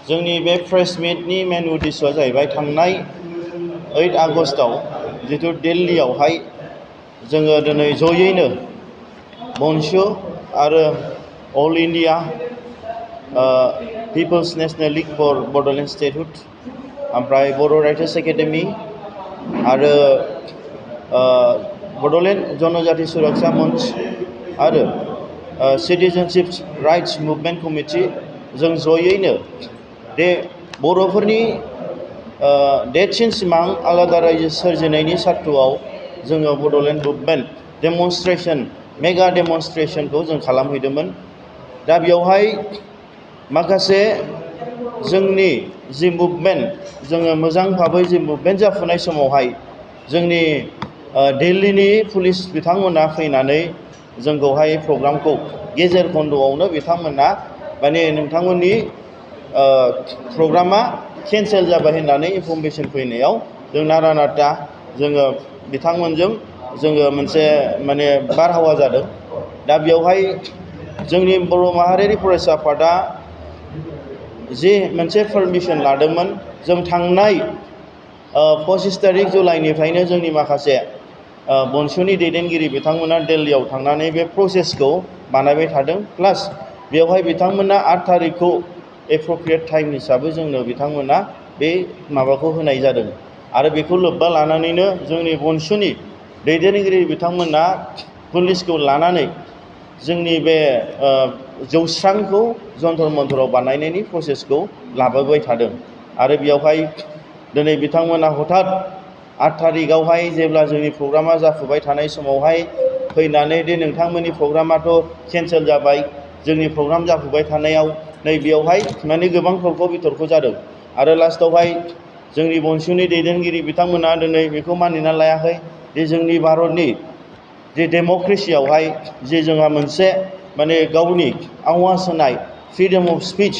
जोंनि बे प्रेस मिटनि मेन उद्देश्यआ जाहैबाय थांनाय 8 आगस्टआव जिथु दिल्लीयावहाय जोङो दिनै जयैनो बनसु आरो all India peoples national league for Bodoland statehood ओमफ्राय बर' राइटार्स एकाडेमि आरो बड'लेण्ड जनजाति सुरक्षा मंच आरो सिटिजेनशिप राइट्स मुभमेन्ट कमिटि जों जयैनो बे बर'फोरनि देरसिन सिमां आलादा रायजो सोरजिनायनि सार्थ'आव जोङो बड'लेण्ड मुभमेन्ट डेमनस्ट्रेसन मेगा डेमनस्ट्रेसनखौ जों खालामहैदोंमोन। दा बेवहाय माखासे जोंनि जि मुभमेन्ट जोङो मोजां भाबै जि मुभमेन्ट जाफुनाय समावहाय जोंनि दिल्लीनि पुलिस बिथांमोना फैनानै जोंखौहाय प्रग्रामखौ गेजेर खन्द'आवनो बिथांमोना माने नोंथांमोननि प्रग्रामा केन्सेल जाबाय होननानै इनफरमेसन फैनायाव जों नारा नाथा जोङो बिथांमोनजों जोङो मोनसे माने बारहावा जादों। दा बेवहाय जोंनि बर' माहारियारि फरायसा आफादा जि मोनसे पारमिसन लादोंमोन जों थांनाय 25 तारिख जुलाइनिफ्रायनो जोंनि माखासे बनसुनि दैदेनगिरि बिथांमोना दिल्लीयाव थांनानै बे प्रसेसखौ बानायबाय थादों। प्लास बेवहाय बिथांमोना 8 तारिखखौ एप्रप्रिएट टाइम हिसाबै जोंनो बिथांमोना बे माबाखौ होनाय जादों आरो बेखौ लोब्बा लानानैनो जोंनि बनसुनि दैदेनगिरि बिथांमोना पुलिसखौ लानानै जोंनि बे जौस्रांखौ जन्तर मन्तराव बानायनायनि प्रसेसखौ लाबोबाय थादों आरो बेयावहाय दिनै बिथांमोना हठात 8 तारिखआवहाय जेब्ला जोंनि प्रग्रामा जाफुबाय थानाय समावहाय फैनानै दे नोंथांमोननि प्रग्रामाथ' केन्सेल जाबाय जोंनि प्रग्राम जाफुबाय थानायाव नै बेयावहाय माने गोबां तर्क बितर्क जादों आरो लास्टआवहाय जोंनि बनसुनि दैदेनगिरि बिथांमोना दिनै बेखौ मानिना लायाखै जे जोंनि भारतनि जे डेम'क्रेसियावहाय जे जोंहा मोनसे माने गावनि आवाज होनाय फ्रिडम अफ स्पिच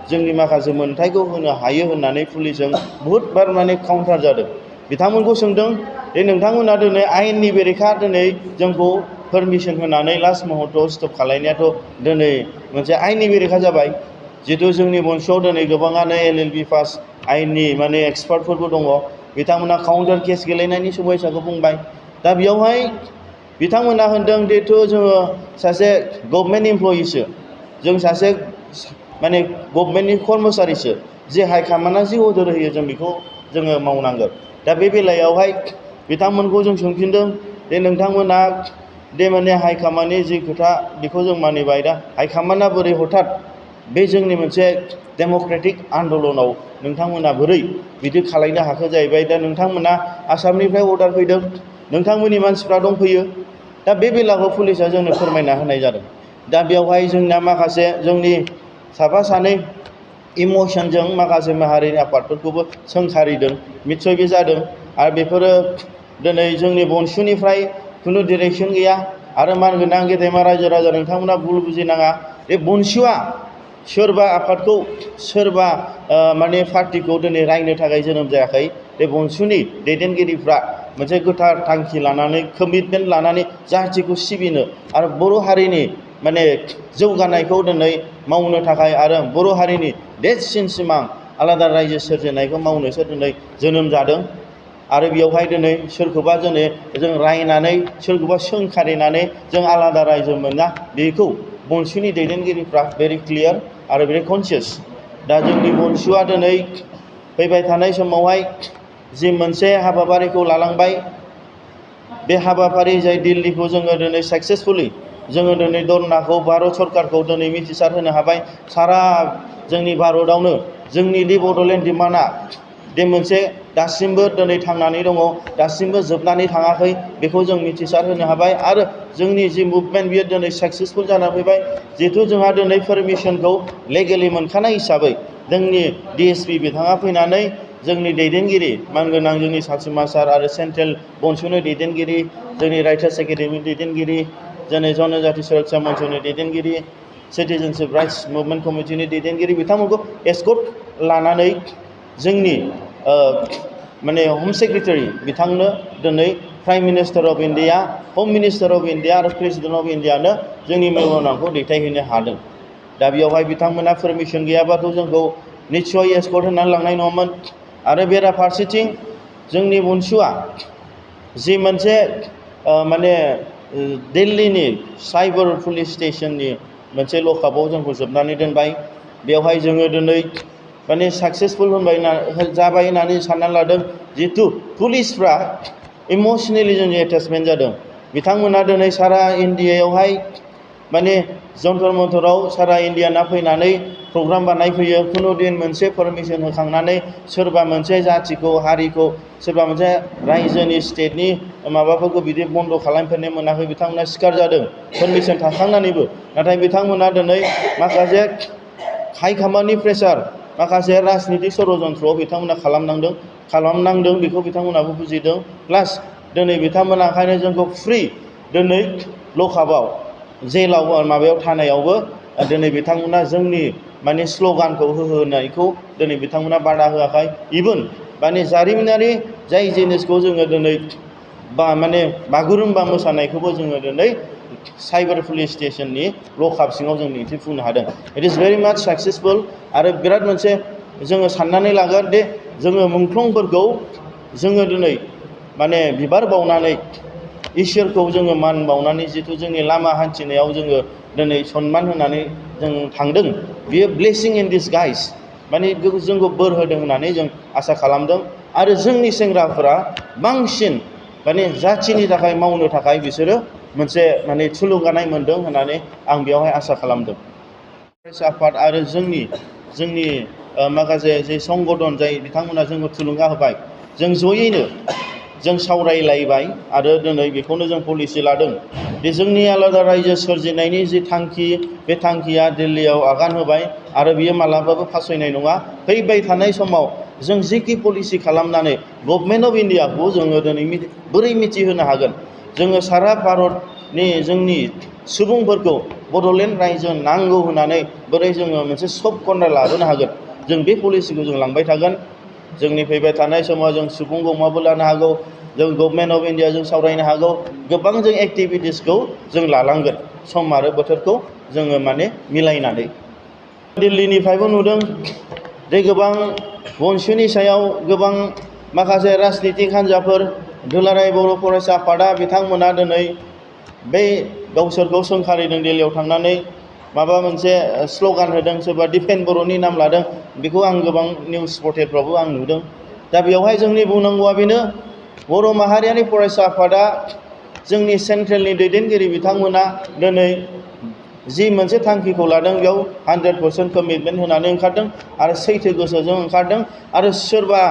जोंनि माखासे मोन्थायखौ होनो हायो होननानै पुलिसजों बहुद बार माने काउन्टार जादों। बिथांमोनखौ सोंदों जे नोंथांमोना दिनै आयेननि बेरेखा दिनै जोंखौ पारमिसन होनानै लास्ट महत्तआव स्टप खालायनायाथ' दिनै मोनसे आयेननि बेरेखा जाबाय। जिहेतु जोंनि बनसुआव दिनै गोबाङानो LLB पास आयेननि माने एक्सपार्टफोरबो दङ बिथांमोना काउन्टार केस गेलेनायनि समयसाखौ बुंबाय। दा बेयावहाय बिथांमोना होनदों जिहेतु जोङो सासे गभर्नमेन्ट इमप्लयिसो जों सासे माने गभर्नमेन्टनि कर्मचारिसो जे हाइकमान्डआ जि अर्डार होयो जों बेखौ जोङो मावनांगोन। दा बे बेलायावहाय बिथांमोनखौ जों सोंफिनदों जे नोंथांमोना दे माने हाइकमान्डनि जि खोथा बेखौ जों मानिबाय दा हाइकमान्डआ बोरै हठात बे जोंनि मोनसे डेम'क्रेटिक आन्दलनाव नोंथांमोना बोरै बिदि खालायनो हाखो जाहैबाय। दा नोंथांमोना आसामनिफ्राय अर्डार फैदों नोंथांमोननि मानसिफ्रा दंफैयो। दा बे बेलाखौ पुलिसा जोंनो फोरमायना होनाय जादों। दा बेवहाय जोंना माखासे जोंनि साफा सानै इमसनजों माखासे माहारिनि आफादफोरखौबो सोंखारिदों निस्सय बे जादों आरो बेफोरो दिनै जोंनि बनसुनिफ्राय खुनु डिरेक्सन गैया आरो मानगोनां गेदेमा रायजो राजा नोंथांमोना भुल बुजिनाङा बे बनसुआ सोरबा आफादखौ सोरबा माने पार्टिखौ दिनै रायनो थाखाय जोनोम जायाखै। बे बनसुनि दैदेनगिरिफ्रा मोनसे गोथार थांखि लानानै कमिटमेन्ट लानानै जाथिखौ सिबिनो आरो बर' हारिनि माने जौगानायखौ दिनै मावनो थाखाय आरो बर' हारिनि देरसिन सिमां आलादा रायजो सोरजिनायखौ मावनोसो दिनै जोनोम जादों आरो बेयावहाय दिनै सोरखौबा दिनै जों रायनानै सोरखौबा सोंखारिनानै जों आलादा रायजो मोना बेखौ बनसुनि दैदेनगिरिफ्रा भेरि क्लियार आरो भेरि कनसियास। दा जोंनि बनसुआ दिनै फैबाय थानाय समावहाय जि मोनसे हाबाफारिखौ लालांबाय बे हाबाफारि जाय दिल्लीखौ जोङो दिनै साक्सेसफुलि जोङो दिनै धरनाखौ भारत सरकारखौ दिनै मिथिसार होनो हाबाय। सारा जोंनि भारतआवनो जोंनि दि बड'लेण्ड डिमान्डआ बे मोनसे दासिमबो दिनै थांनानै दङ दासिमबो जोबनानै थाङाखै बेखौ जों मिथिसार होनो हाबाय आरो जोंनि जि मुभमेन्ट बियो दिनै साक्सेसफुल जानानै फैबाय। जिहेथु जोंहा दिनै पारमिसनखौ लेगेलि मोनखानाय हिसाबै जोंनि DSP बिथाङा फैनानै जोंनि दैदेनगिरि मानगोनां जोंनि सासिमा सार आरो सेन्ट्रेल बनसुनि दैदेनगिरि जोंनि राइटार्स एकाडेमि दैदेनगिरि जोंनि जनजाति सुरक्षा मन्चनि दैदेनगिरि सिटिजेनशिप राइट्स मुभमेन्ट कमिटिनि दैदेनगिरि बिथांमोनखौ एस्कर्ट लानानै जोंनि माने हम सेक्रेटारि बिथांनो दिनै प्राइम मिनिस्टार अफ इन्डिया हम मिनिस्टार अफ इन्डिया आरो प्रेसिडेन्ट अफ इन्डियानो जोंनि मेम'रेन्डामखौ दैथायहैनो हादों। दा बेयावहाय बिथांमोना पारमिसन गैयाबाथ' जोंखौ निस्सय एस्कर्ट होनानै लांनाय नङामोन। आरो बेराफारसेथिं जोंनि बनसुआ जि मोनसे माने दिल्लीनि साइबार पुलिस स्टेशननि मोनसे लकआपआव जोंखौ जोबनानै दोनबाय। बेवहाय जोङो दिनै माने साक्सेसफुल जाबाय होननानै सानना लादों। जिहेथु पुलिसफ्रा इमसनेलि जोंनि एटेचमेन्ट जादों। बिथांमोना दिनै सारा इन्डियायावहाय माने जन्तर मन्तराव सारा इन्डियाना फैनानै प्रग्राम बानायफैयो। खुनु दिन मोनसे पारमिसन होखांनानै सोरबा मोनसे जाथिखौ हारिखौ सोरबा मोनसे रायजोनि स्टेटनि माबाफोरखौ बिदि बन्द' खालामफेरनो मोनाखै। बिथांमोना सिखार जादों पारमिसन थाखांनानैबो। नाथाय बिथांमोना दिनै माखासे हाइकामान्डनि प्रेसार माखासे राजनितिक षड़यन्त्रआव बिथांमोना खालामनांदों बेखौ बिथांमोनाबो बुजिदों। प्लास दिनै बिथांमोना ओंखायनो जोंखौ फ्रि दिनै लकआपआव जेलाव माबायाव थानायावबो दिनै बिथांमोना जोंनि माने स्ल'गानखौ होनायखौ दिनै बिथांमोना बादा होआखै। इभेन माने जारिमिनारि जाय जिनिसखौ जोङो दिनै माने बागुरुम्बा मोसानायखौबो जोङो दिनै साइबार पुलिस स्टेशननि लकआप सिङाव जों दिन्थिफुंनो हादों। इट इज भेरि माच साक्सेसफुल। आरो बिराद मोनसे जोङो साननानै लागोन दे जोङो मुंख्लंफोरखौ जोङो दिनै माने बिबार बावनानै इसोरखौ जोङो मान बावनानै जिथु जोंनि लामा हान्थिनायाव जोङो दिनै सनमान होनानै जों थांदों। बियो ब्लेसिं इन डिसगाइस माने जोंखौ बोर होदों होननानै जों आसा खालामदों। आरो जोंनि सेंग्राफोरा बांसिन माने जाथिनि थाखाय मावनो थाखाय बिसोरो मोनसे माने थुलुंगानाय मोनदों होननानै आं बेवहाय आसा खालामदों। फरायसा आफाद आरो जोंनि माखासे जे संगठन जाय बिथांमोना जोंखौ थुलुंगा होबाय। जों जयैनो जों सावरायलायबाय आरो दिनै बेखौनो जों पलिसि लादों दि जोंनि आलादा रायजो सोरजिनायनि जि थांखि बे थांखिया दिल्लीयाव आगान होबाय आरो बियो मालाबाबो फासयनाय नङा। फैबाय थानाय समाव जों जिखि पलिसि खालामनानै गभर्नमेन्ट अफ इन्डियाखौ जोङो दिनै बोरै मिथिहोनो हागोन। जोङो सारा भारतनि जोंनि सुबुंफोरखौ बड'लेण्ड रायजो नांगौ होननानै बोरै जोङो मोनसे सफ्ट कर्नार लाबोनो हागोन। जों बे पलिसिखौ जों लांबाय थागोन। जोंनि फैबाय थानाय समाव जों सुबुं गौमाबो लानो हागौ। जों गभर्नमेन्ट अफ इन्डियाजों सावरायनो हागौ। गोबां जों एक्टिभिटिसखौ जों लालांगोन सम आरो बोथोरखौ जोङो माने मिलायनानै। दिल्लीनिफ्रायबो नुदों जे गोबां बनसुनि सायाव गोबां माखासे राजनितिक हान्जाफोर दुलाराय बर' फरायसा आफादा बिथांमोना दिनै बै गावसोरखौ सोंखारिदों दिल्लीयाव थांनानै माबा मोनसे स्ल'गान होदों। सोरबा डिफेन्ड बर'नि नाम लादों। बेखौ आं गोबां निउस पर्टेलफ्रावबो आं नुदों। दा बेवहाय जोंनि बुंनांगौआ बेनो बर' माहारियारि फरायसा आफादा जोंनि सेन्ट्रेलनि दैदेनगिरि बिथांमोना दिनै जि मोनसे थांखिखौ लादों बेयाव 100% कमिटमेन्ट होनानै ओंखारदों आरो सैथो गोसोजों ओंखारदों। आरो सोरबा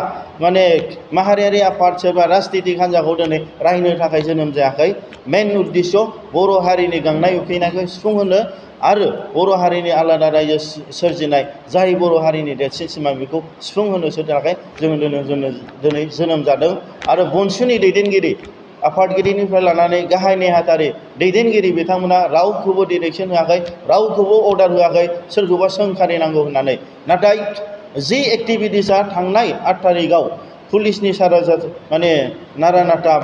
माने माहारियारि आफाद सोरबा राजनितिक हान्जाखौ दिनै रायनो थाखाय जोनोम जायाखै। मेन उद्देश्य बर' हारिनि गांनाय उखैनायखौ सुफुंहोनो आरो बर' हारिनि आलादा रायजो सोरजिनाय जाय बर' हारिनि देरसिन सिमां बेखौ सुफुंहोनोसो थाखाय जोङो दिनै जोनोम जादों। आरो बनसुनि दैदेनगिरि आफादगिरिनिफ्राय लानानै गाहाय नेहाथारि दैदेनगिरि बिथांमोना रावखौबो डिरेक्सन होआखै। रावखौबो अर्डार होआखै सोरखौबा सोंखारिनांगौ होननानै। नाथाय जि एक्टिभिटिसा थांनाय 8 थारिखआव पुलिसनि माने नारा नाथा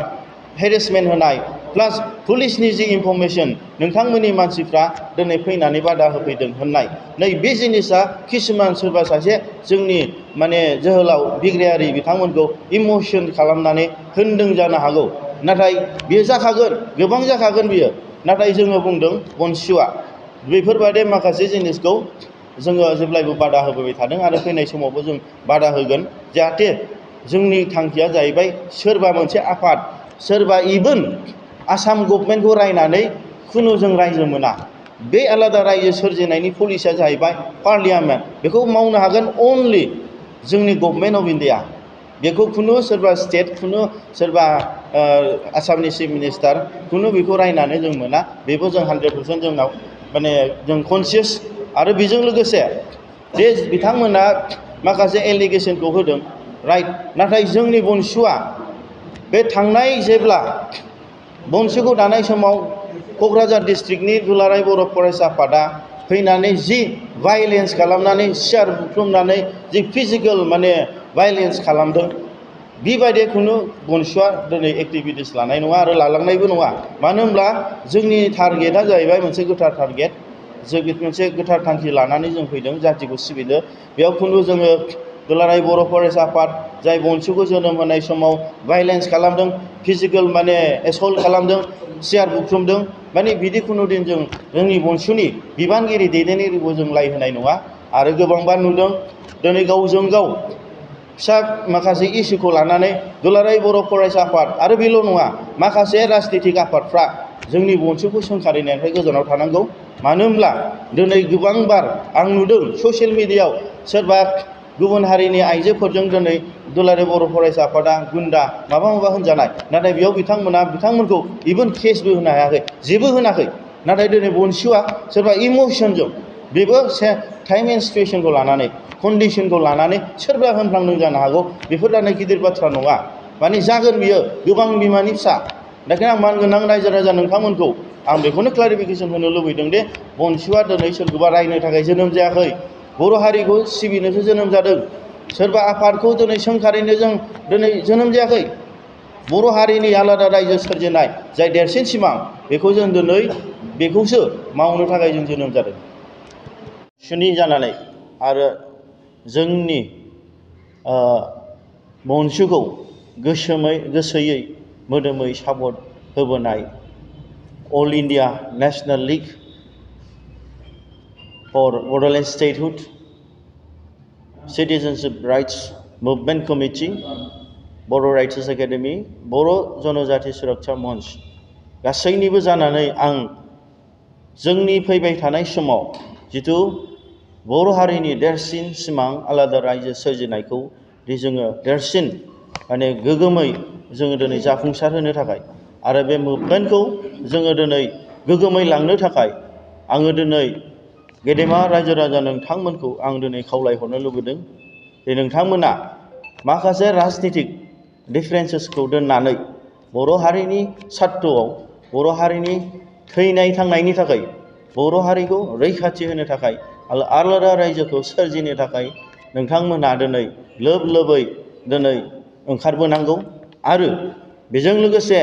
हेरेसमेन्ट होनाय प्लास पुलिसनि जि इनफरमेसन नोंथांमोननि मानसिफ्रा दिनै फैनानै बादा होफैदों होननाय नै बे जिनिसा किसुमान सोरबा सासे जोंनि माने जोहोलाव बिग्रायारि बिथांमोनखौ इमोसन खालामनानै होनदों जानो हागौ। नाथाय बेयो जाखागोन गोबां जाखागोन बियो। नाथाय जोङो बुंदों बनसुआ बेफोरबादि माखासे जिनिसखौ जोङो जेब्लायबो बादा होबोबाय थादों आरो फैनाय समावबो जों बादा होगोन। जाहाथे जोंनि थांखिया जाहैबाय सोरबा मोनसे आफाद सोरबा इभेन आसाम गभर्नमेन्टखौ रायनानै खुनु जों रायजो मोना। बे आलादा रायजो सोरजिनायनि पलिसिया जाहैबाय पार्लियामेन्ट। बेखौ मावनो हागोन अनलि जोंनि गभर्नमेन्ट अफ इन्डिया। बेखौ खुनु सोरबा स्टेट खुनु सोरबा आसामनि चिफ मिनिस्टार खुनु बेखौ रायनानै जों मोना। बेबो जों 100% जोंनाव माने जों कनसियास। आरो बेजों लोगोसे जे बिथांमोना माखासे एलिगेसनखौ होदों राइट। नाथाय जोंनि बनसुआ बे थांनाय जेब्ला बनसुखौ दानाय समाव क'क्राझार डिस्ट्रिक्टनि दुलाराय बर' फरायसा आफादा फैनानै जि भायलेन्स खालामनानै सियार बुख्रुबनानै जि फिजिकेल माने भायलेन्स खालामदों बेबायदि खुनु बनसुआ दिनै एक्टिभिटिस लानाय नङा आरो लालांनायबो नङा। मानो होनब्ला जोंनि टारगेटआ जाहैबाय मोनसे गोथार टारगेट जों मोनसे गोथार थांखि लानानै जों फैदों जातिखौ सिबिनो। बेयाव खुनु जोङो दुलाराय बर' फरायसा आफाद जाय बनसुखौ जोनोम होनाय समाव भायलेन्स खालामदों, फिजिकेल माने एसल्ट खालामदों, सियार बुख्रुमदों, माने बिदि खुनु दिन जों जोंनि बनसुनि बिबानगिरि दैदेनगिरिखौ जों लाय होनाय नङा। आरो गोबांबा नुदों दिनै गावजों गाव फिसा माखासे इस्युखौ लानानै दुलाराय बर' फरायसा आफाद आरो बेल' नङा, माखासे राजनितिक आफादफ्रा जोंनि बनसुखौ सोंखारिनायनिफ्राय गोजानाव थानांगौ। मानो होनब्ला दिनै गोबांबार आं नुदों ससियेल मिडियायाव सोरबा गुबुन हारिनि आइजोफोरजों दिनै दुलाराय बर' फरायसा आफादा गुन्दा माबा होनजानाय, नाथाय बेयाव बिथांमोनखौ इभेन केसबो होनो हायाखै, जेबो होनाखै। नाथाय दिनै बनसुआ सोरबा इमसनजों बेबो टाइम एन्ड सिटुएसनखौ लानानै कन्डिसनखौ लानानै सोरबा होनफ्लांदों जानो हागौ। बेफोर दानो गिदिर बाथ्रा नङा, माने जागोन बियो गोबां बिमानि फिसा। बेखायनो आं मानगोनां रायजो राजा नोंथांमोनखौ आं बेखौनो क्लारिफिकेसन होनो लुबैदों दि बनसुआ दिनै सोरखौबा रायनो थाखाय जोनोम जायाखै, बर' हारिखौ सिबिनोसो जोनोम जादों। सोरबा आफादखौ दिनै सोंखारिनो जों दिनै जोनोम जायाखै। बर' हारिनि आलादा रायजो सोरजिनाय जाय देरसिन सिमां, बेखौ जों दिनै बेखौसो मावनो थाखाय जों जोनोम जादों। सुनि जानानै आरो जोंनि बनसुखौ गोसोयै मोदोमै सापर्ट होबोनाय all India national league for Bodoland statehood citizenship rights movement committee, Bodo' writers academy, Bodo' Janajati Suraksha मंच गासैनिबो जानानै आं जोंनि फैबाय थानाय समाव जिथु बर' हारिनि देरसिन सिमां आलादा रायजो सोरजिनायखौ दि जोङो देरसिन माने गोगोमै जोङो दिनै जाफुंसार होनो थाखाय आरो बे मुभमेन्टखौ जोङो दिनै गोगोमै लांनो थाखाय आङो दिनै गेदेमा रायजो राजा नोंथांमोनखौ आं दिनै खावलायहरनो लुबैदों दि नोंथांमोना माखासे राजनितिक डिफारेन्सेसखौ दोननानै बर' हारिनि सार्थआव, बर' हारिनि थैनाय थांनायनि थाखाय, बर' हारिखौ रैखाथि होनो थाखाय आलादा रायजोखौ सोरजिनो थाखाय नोंथांमोना दिनै लोबै दिनै ओंखारबोनांगौ। आरो बेजों लोगोसे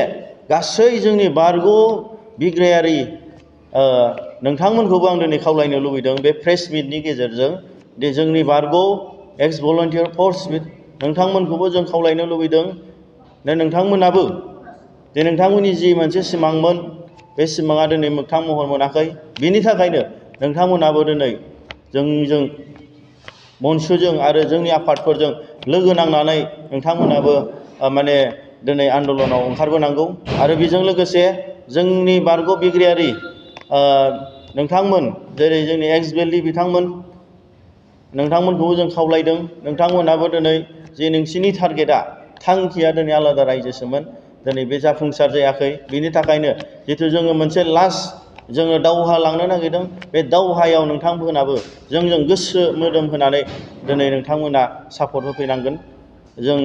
गासै जोंनि बारग' बिग्रायारि नोंथांमोनखौबो आं दिनै खावलायनो लुबैदों बे प्रेस मिटनि गेजेरजों दि जोंनि बारग' एक्स भलन्टियार फर्स नोंथांमोनखौबो जों खावलायनो लुबैदों दा नोंथांमोनाबो जे नोंथांमोननि जि मोनसे सिमांमोन बे सिमाङा दिनै मोगथां महर मोनाखै। बिनि थाखायनो नोंथांमोनाबो दिनै जोंजों बनसुजों आरो जोंनि आफादफोरजों लोगो नांनानै नोंथांमोनाबो माने दिनै आन्दलनाव ओंखारबोनांगौ। आरो बेजों लोगोसे जोंनि बारग' बिग्रायारि नोंथांमोन जेरै जोंनि एक्स बेलि बिथांमोन, नोंथांमोनखौबो जों खावलायदों नोंथांमोनाबो दिनै जे नोंसिनि टारगेटआ थांखिया दिनै आलादा रायजोसोमोन, दिनै बे जाफुंसार जायाखै। बिनि थाखायनो जिथु जोङो मोनसे लास्ट जोङो दावहा लांनो नागिरदों, बे दावहायाव नोंथांमोनाबो जोंजों गोसो मोदोम होनानै दिनै नोंथांमोना सापर्ट होफैनांगोन। जों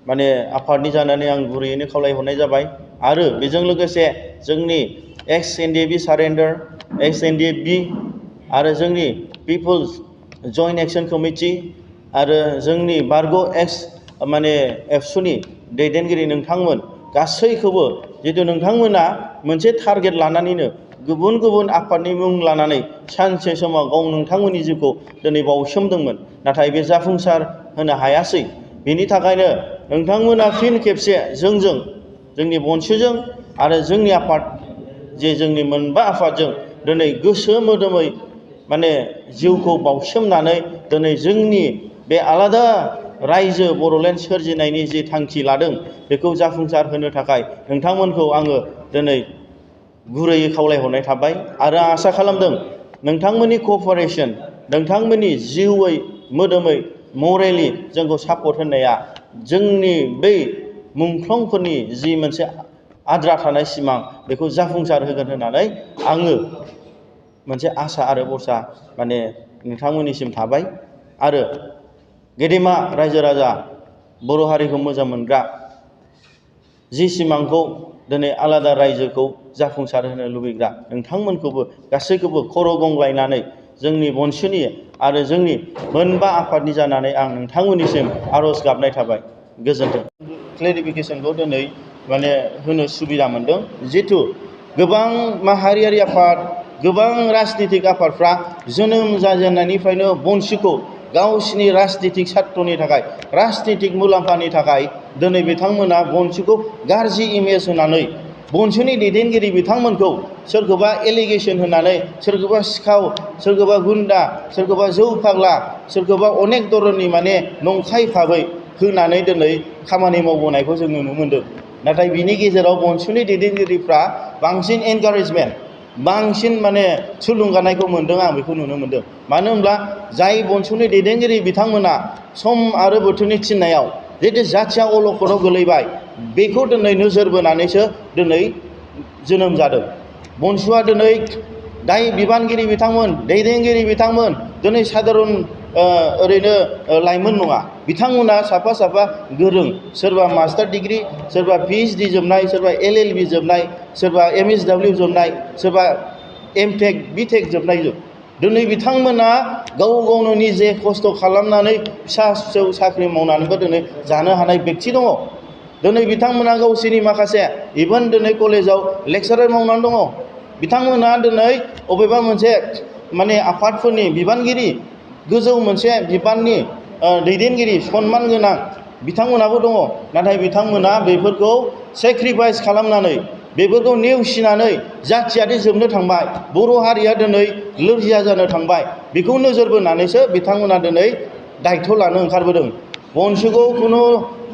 माने आफादनि जानानै आं गुरैयैनो खावलायहरनाय जाबाय। आरो बेजों लोगोसे जोंनि एक्स एनडिएफबि सारेन्डार, एक्स एनडिएफबि आरो जोंनि पिपल्स जइन्ट एक्सन कमिटि आरो जोंनि बारग' एक्स माने एबसुनि दैदेनगिरि नोंथांमोन गासैखौबो जितु नोंथांमोना मोनसे टारगेट लानानैनो गुबुन गुबुन आफादनि मुं लानानै सानसे समाव गाव नोंथांमोननि जिउखौ दिनै बावसोमदोंमोन, नाथाय बे जाफुंसार होनो हायासै। बिनि थाखायनो नोंथांमोना फिन खेबसे जोंजों, जोंनि बनसुजों आरो जोंनि आफाद जे जोंनि मोनबा आफादजों दिनै गोसो मोदोमै माने जिउखौ बावसोमनानै दिनै जोंनि बे आलादा रायजो बड'लेण्ड सोरजिनायनि जि थांखि लादों बेखौ जाफुंसार होनो थाखाय नोंथांमोनखौ आङो दिनै गुरैयै खावलायहरनाय थाबाय। आरो आसा खालामदों नोंथांमोननि क'पारेसन, नोंथांमोननि जिउयै मोदोमै मरेलि जोंखौ सापर्ट होनाया जोंनि बै मुंख्लंफोरनि जि मोनसे आद्रा थानाय सिमां बेखौ जाफुंसार होगोन होननानै आङो मोनसे आसा आरो भरसा माने नोंथांमोननिसिम थाबाय। आरो गेदेमा रायजो राजा बर' हारिखौ मोजां मोनग्रा जि सिमांखौ दिनै आलादा रायजोखौ जाफुंसार होनो लुबैग्रा नोंथांमोनखौबो गासैखौबो खर' गंग्लायनानै जोंनि बनसुनि आरो जोंनि मोनबा आफादनि जानानै आं नोंथांमोननिसिम आर'ज गाबनाय थाबाय। गोजोन्थों। क्लेरिफिकेसनखौ दिनै माने होनो सुबिदा मोनदों। जिथु गोबां माहारियारि आफाद गोबां राजनितिक आफादफ्रा जोनोम जाजेननायनिफ्रायनो बनसुखौ गावसिनि राजनितिक सार्थनि थाखाय राजनितिक मुलाम्फानि थाखाय दिनै बिथांमोना बनसुखौ गाज्रि इमेज होनानै बनसुनि दैदेनगिरि बिथांमोनखौ सोरखौबा एलिगेसन होनानै सोरखौबा सिखाव सोरखौबा गुन्दा सोरखौबा जौ फाग्ला सोरखौबा अनेक धरननि माने नंखाय भाबै होनानै दिनै खामानि मावबोनायखौ जों नुनो मोन्दों। नाथाय बिनि गेजेराव बनसुनि दैदेनगिरिफ्रा बांसिन एनकारेजमेन्ट बांसिन माने थुलुंगानायखौ मोन्दों आं बेखौ नुनो मोन्दों। मानो होनब्ला जाय बनसुनि दैदेनगिरि बिथांमोना सम आरो बोथोरनि थिननायाव जिहेतु जाथिया अलखदाव गोलैबाय बेखौ दिनै नोजोर बोनानैसो दिनै जोनोम जादों। बनसुआ दिनै दाय बिबानगिरि बिथांमोन दैदेनगिरि बिथांमोन दिनै साधारन ओरैनो लाइमोन नङा। बिथांमोना साफा साफा गोरों सोरबा मास्टार डिग्री सोरबा PhD जोबनाय सोरबा LLB जोबनाय सोरबा MSW जोबनाय सोरबा MTech BTech जोबनाय दिनै बिथांमोना गाव गावनो निजे खस्थ' खालामनानै फिसा फिसौ साख्रि मावनानैबो दिनै जानो हानाय बेक्ति दङ। दिनै बिथांमोना गावसोरनि माखासे इभेन दिनै कलेजाव लेक्सारार मावनानै दङ। बिथांमोना दिनै अबेबा मोनसे माने आफादफोरनि बिबानगिरि गोजौ मोनसे बिबाननि दैदेनगिरि सनमान गोनां बिथांमोनाबो दङ। नाथाय बिथांमोना बेफोरखौ सेक्रिफाइस खालामनानै बेफोरखौ नेवसिनानै जाथियादि जोबनो थांबाय बर' हारिया दिनै लोरजिया जानो थांबाय बेखौ नोजोर बोनानैसो बिथांमोना दिनै दायथ' लानो ओंखारबोदों। बनसुखौ खुनु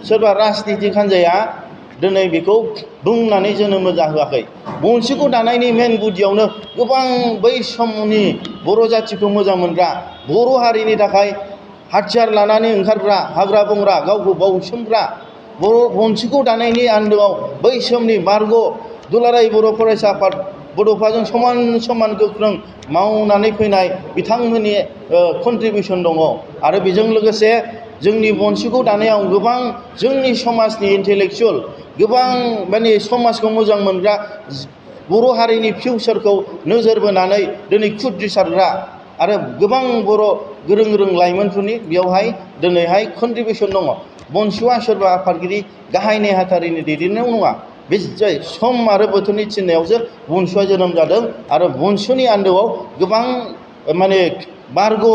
सोरबा राजनितिक हान्जाया दिनै बेखौ बुंनानै जोनोम जाहोआखै। बनसुखौ दानायनि मेन गुदियावनो गोबां बै समनि बर' जाथिखौ मोजां मोनग्रा बर' हारिनि थाखाय हाथियार लानानै ओंखारग्रा हाग्रा बंग्रा गावखौ बाउसोमग्रा बनसुखौ दानायनि आन्दोआव बै समनि बारग' दुलाराय बर' फरायसा आफाद बड'फाजों समान समान गोख्रों मावनानै फैनाय बिथांमोननि कन्ट्रिबिउसन दङ। आरो बेजों लोगोसे जोंनि बनसुखौ दानायाव गोबां जोंनि समाजनि इन्टेलेक्सुवेल गोबां माने समाजखौ मोजां मोनग्रा बर' हारिनि फिउचारखौ नोजोर बोनानै दिनै खुद्रिसारग्रा आरो गोबां बर' गोरों गोरों लाइमोनफोरनि बेयावहाय दिनैहाय कन्ट्रिबिउसन दङ। बनसुआ सोरबा आफादगिरि गाहाय नेहाथारिनि दैदेननायाव नङा। बे सम आरो बोथोरनि थिननायावसो बनसुआ जोनोम जादों आरो बनसुनि आन्दोआव गोबां माने बारग'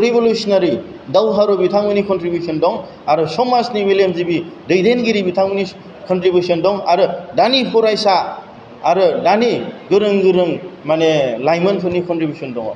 रिभलिउसनारि दावहारु बिथांमोननि कन्ट्रिबिउसन दं आरो समाजनि मेलेमजिबि दैदेनगिरि बिथांमोननि कन्ट्रिबिउसन दं आरो दानि फरायसा आरो दानि गोरों गोरों माने लाइमोनफोरनि कन्ट्रिबिउसन दङ।